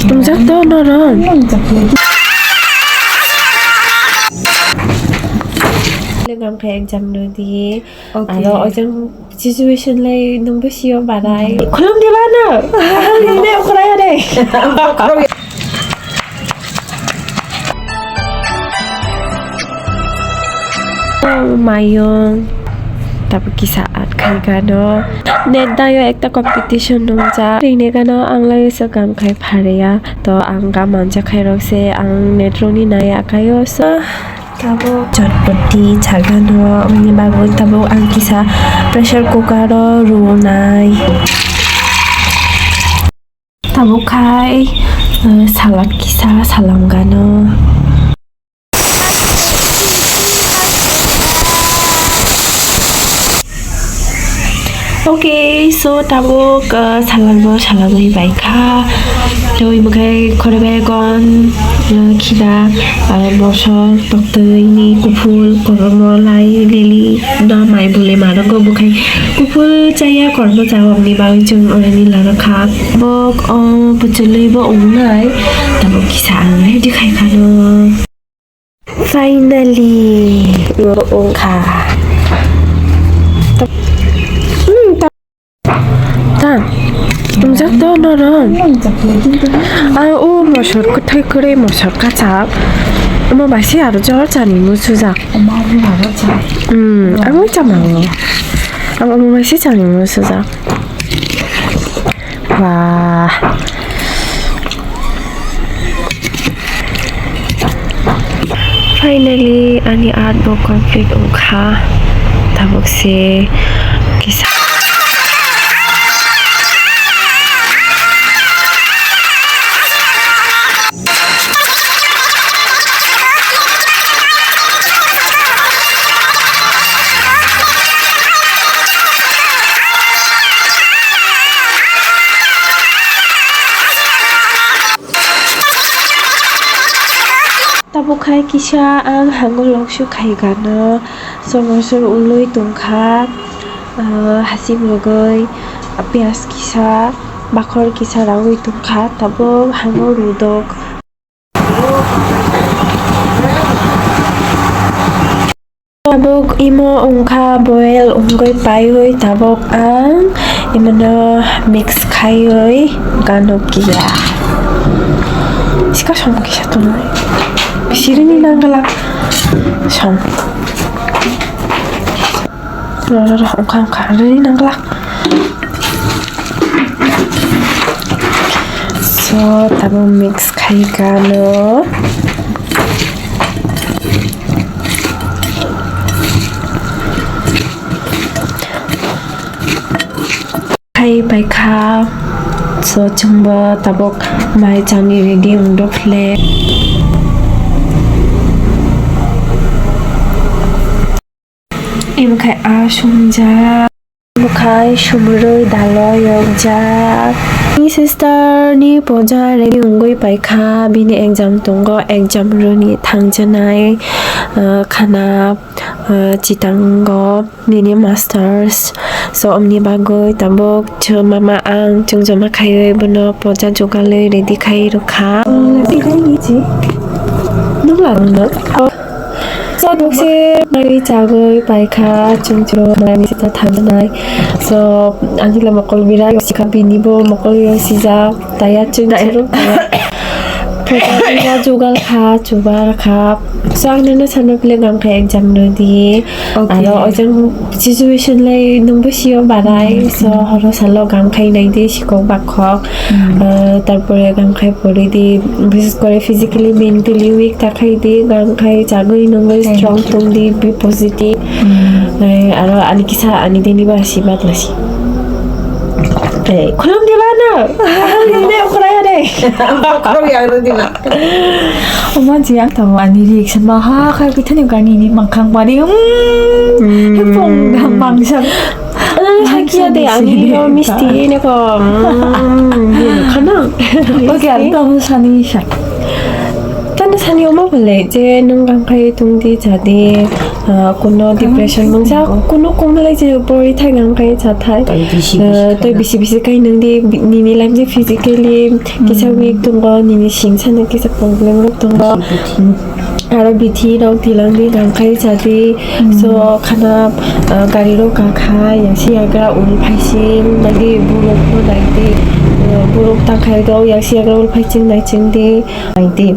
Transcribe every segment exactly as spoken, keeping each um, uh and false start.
Wngjak to norok. Gam khe exam rw di. Okay. Aro ojang situation lai nungbo sio barai. Khulum di ba no? Ang ini ukurai ade. Mayung. Tabuk kisa at khai gano. Net dayo ekta competition nungjak. Tini gano ang lai se gam khai phareya. To ang gam manjak khai rok se ang net roni nai akayo so. Tabuk chotpoti chagano, aboni bagwi tabuk ang kisa pressure cooker o rwnai. Tabuk khai, eh, salad kisa salam gano. Okay, so tabuk, uh, salad bo salad bai kha. Tei omo khe khore begon, uh, khida, uh, mosol, toktwi, ni kuphur, kormo, lai, lili, no mai bole ma rwgo bo khai kuphur chaya kormo cha o, aboni bagwi chwng orani laro kha. Bok, uh, bwchwlwi bo wngnai, tabuk kisa ang ready khai khano. Finally, wngkha. Hmm, ta-, ta, wngjak to norok. Ah, o mosor kwthwi kwrwi, mosor kachak. Omo bai se aro jor chani muchujak. Hmm, ang oi chama o. Ang omo bai se chani muchujak. Wah. Finally, ani art bo complete wngkha. Tabuk se kisa. Tabuk khai kisa ang hango loksu khai gana, somosor ului tongkha, ah, hasing rwgwi, ah, piyaj kisa, bakhor kisa raui tongkha, tabuk hango rudok. Tabuk imo wngkha boil wngwi paiwi, tabuk ang imono mix khaiwi gano kiya. Sika som kisa tongnai. Bisirini nangla som. Ro, ro, ro, wngkha, wngkha, rini nangla. So, tabuk mix khai gano. Khai paikha. So, chwngbo tabuk mai chani ready wngdok le. Imo khai a sumjak. Imo khai sumrwi dalo yokjak. Ni sister ni poja ready wngwi paikha. Bini exam tongo, exam rwni thangjanai, ah, khana, ah, chitango nini masters. So, omni bagwi tabuk chwng mama ang chwng joma khaiwi bono poja jugalwi ready khai rwkha. Nung lang no? So, dukse mai chagwi paikha, chwng chwng mai sita thangnai. So, ani le mokol birai sikha, bini bo mokol yo sijak, taya chwng chwng. Photo jugal kha, chubar kha. So, ang nana sana pile gam kha exam no di. Okay. Aro ojang situation lai nungbo sio barai. So, horo salo gam khai nai di, sikok bakhok. Hmm. Ah, tarpore gam khai pori di, bises kore physically, mentally weak ta khai di, gam khai chagwi nungwi strong tong di, be positive. Hmm. Eh, aro ani kisa ani deni ba si bak lasi. Eh, khulum di ba no? Ang ini ukurai ade. Khulum ya ro di ba. Oma ji ang tamo ani reaction ma ha khai bithani gani ni mangkhang bari. Hmm. Hepong dam mangsa. Ang sakya de ani ro misti ne ko. Hmm, khana. Oke, ang tamo sani sa. Tanda sani oma bole je nung gam khai tung di jadi. Ah, kuno depression mungsa, kuno kongna lai je bori thai nang kai cha thai. Tei bisi bisi kai nang di, nini life je physically kisa weak tongo, nini sing sana kisa problem rok tongo. Aro bithi rok tilang di nang kai cha di. So khana, ah, gari rok kakha, yang si yagra ul phaising nang di, buruk no nai di, ah, buruk tang khai rok, yang si yagra ul phaising nai ching di, nai di.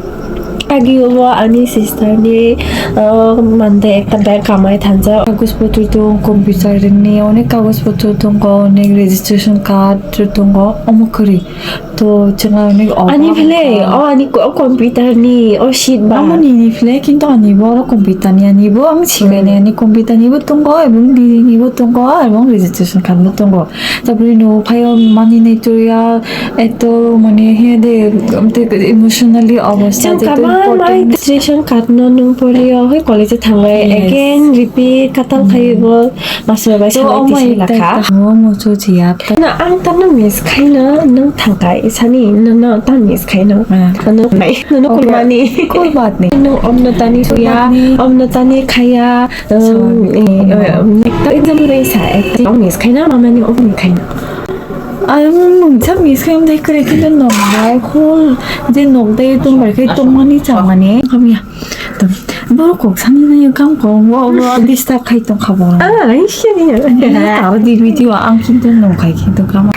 Agi o ani sister ni, ah, mande ekta bag kamai thansa. Kagos potro tong, computer ni onek kagos potro tongo, onek registration card tongo, omo kwrwi. To chwng ani obo ani phile, o ani ko-, computer ni, o sheet ba. Amo nini phile, kintu ani bo oro computer ni, ani bo ang sikai ni, ani computer ni bo tongo, ebong diri ni bo tongo, ebong registration card bo tongo. Tapore no phaio mani nai tuya, eto mane he de, amte emotionally obostha chwng je kama important. Mai registration card no nung pori o, hoi college thangai, yes, again repeat, katal khai bo. Masra bai to salai omo tisa ekta lakha. Ekta hango muchung chiya. Na ang tamo miss khaino, nung thangkai sani, no, no, ta miss khaino. Ah. Ano nai, no, no, oh, kulmani. Kul baat nahi. No, omno tani suya, omno tani khaya, um, eh, eh, um, ekta exam rei sa, ekta miss khaino, mamani om khaino. Ang mungsa miss khaino dai kore kintu no, bai khul, je nok dai tung bai khai tongmani chamani. Kamiya. Borok kok sani nai kam kok, wo, wo, disturb khai tong kha borok. Ah, ai, siya niya. Taro di video ang kintu nung khai kintu kam.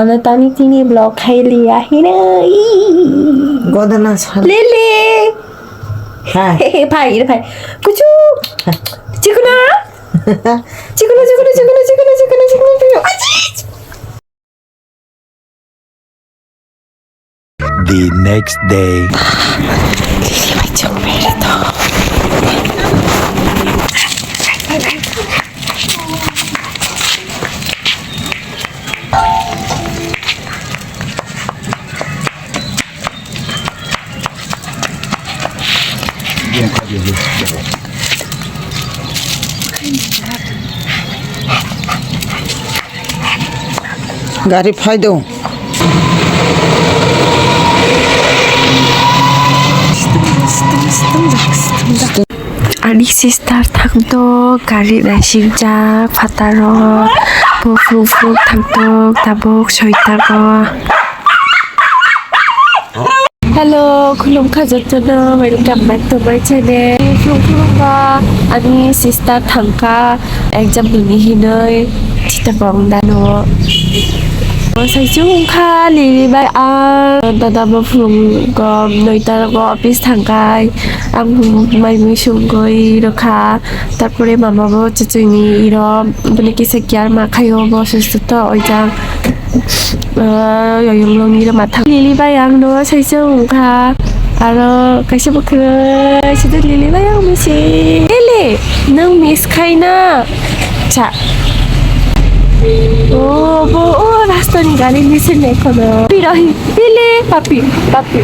Ano tani tini vlog khai liya hina. Godana sal. Lele. Hai. He, he, phai, phai. Kuchu. Hai. Chikuna. Chikuna, chikuna, chikuna, chikuna, chikuna, chikuna, chikuna. The next day. Gari phai do. Ani sister thangto gari naising jak phataro, bo phung phung thangto tabuk soitago. Hello, khulumkha jotono, welcome back to my channel. Phung phung ba ani sister thangkha exam ni hinoi chittagong dano. Saisung kha lili bai ang dada bo phung go noita go office thangkai ang mai mui sungoi rokha. Tarpore mama bo chuchuni iro bini kisa care ma khaio bo susto to oijang. Ah, yoyong longni rw mathang. Lili bai ang no saisa wngkha. Aro kaisa bwkhwnwi sidi lili bai ang misi. Lili, nwng miss khaina? Cha. O, bo, o, rasta ni gari misi nai khono. Pirohi, lili, papi, papi.